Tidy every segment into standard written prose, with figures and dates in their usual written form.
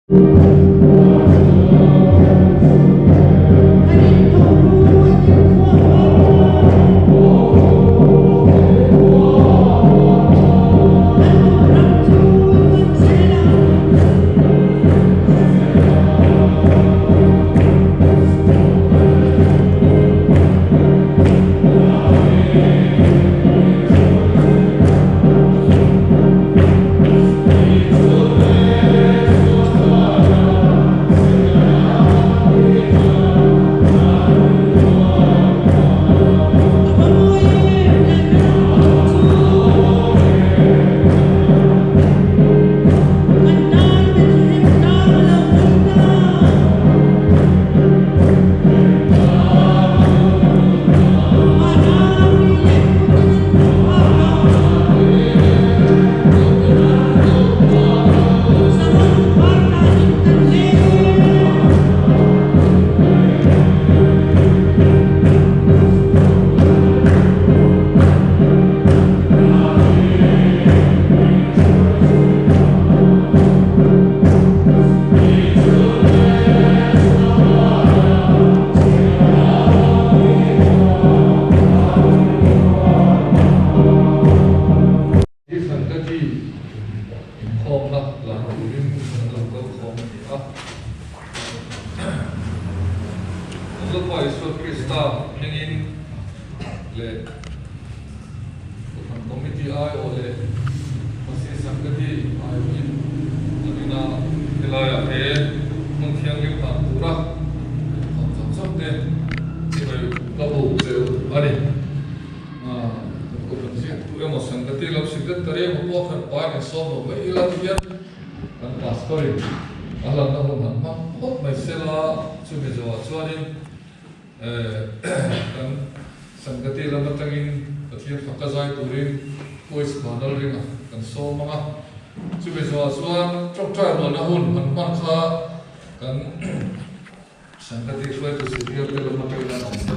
Hi Sangati inkhawmna lan turin kan lo kal khawm a ni a. Kan Lalpa Isua Krista hmingin leh Kohhran Committee aiawh leh Masi Sangati aiawhin an ina helaiah he hmun thianghlim dan tura inkhawm zawng zawng te chibai ka buk cheu a ni. Kan kohhran ziaktu emaw Sangati lam Secretary emaw pawh khan pain in sawm lo mai ila ti hian kan Pastor in a hlanna hun han hmang phawt mai sela chumi zawhah chuanin kan Sangati lam atangin Pathian faka zai turin Voice Banal ringa kan sawm ang a, chumi zawhah chuan tawngtai rualna hun han hman kha kan Sangati hruaitu senior te lam atangin an awm.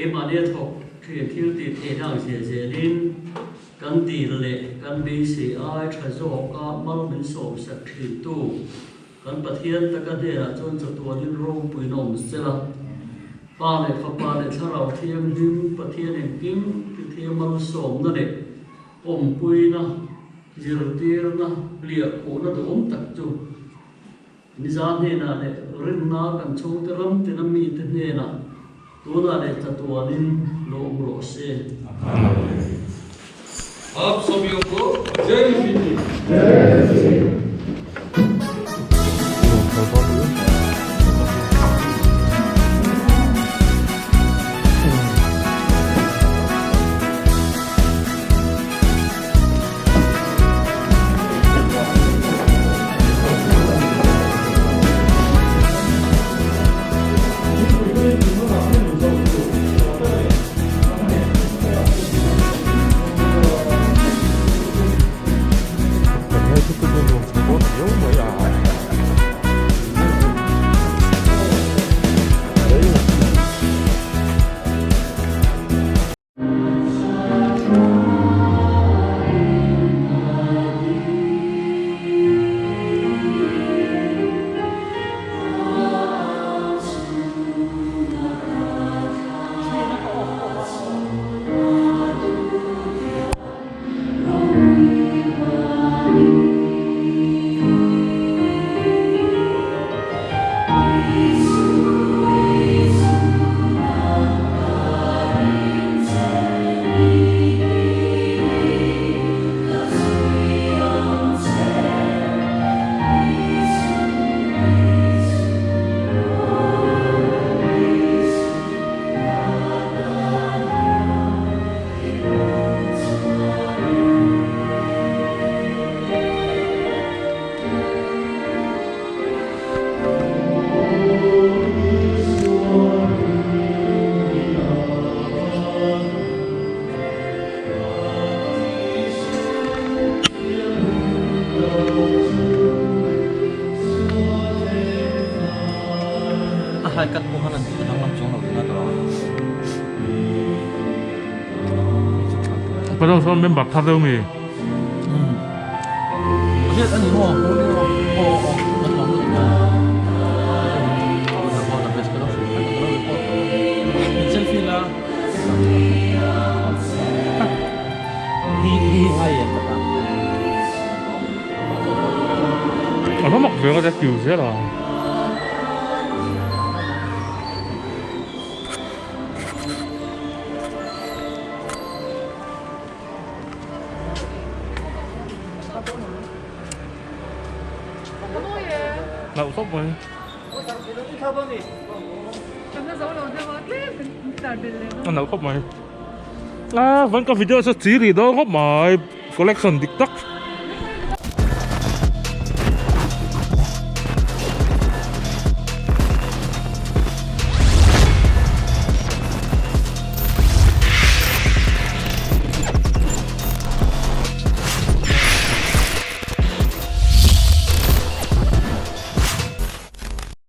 Keimahnia thawk thin thil tih theihna ang zia zelin kan dil leh kan beisei ai tha zawka mal min sawmsak thintu kan Pathian taka hnenah chuan chatuanin ropuina awm sela. Pa leh Fapa leh Thlarau Thianghlim Pathian engkim ti thei malsawmna leh awmpuina, zirtirna, liahkhuhna duhawm tak chu Miza hnenah leh rinna kan chhungte ram tina mite hnenah tunah leh chatuanin lo awm rawh se. Amen. Aap sabiyo ko Jai Hind. A hai cut pawh khan an a danglam chuang lo tihna tawh a. Pathian sawn member thar deuh mi. Hriat a ni maw? Aw aw kan lo hmu ta. Selfie la. Hi hi ngai em ta. A va mak ve ka te kiu zel a. Hlauh khawp mai. A nalh khawp mai. A van ka video chu chi rih dawn khawp mai. Collection dik tak.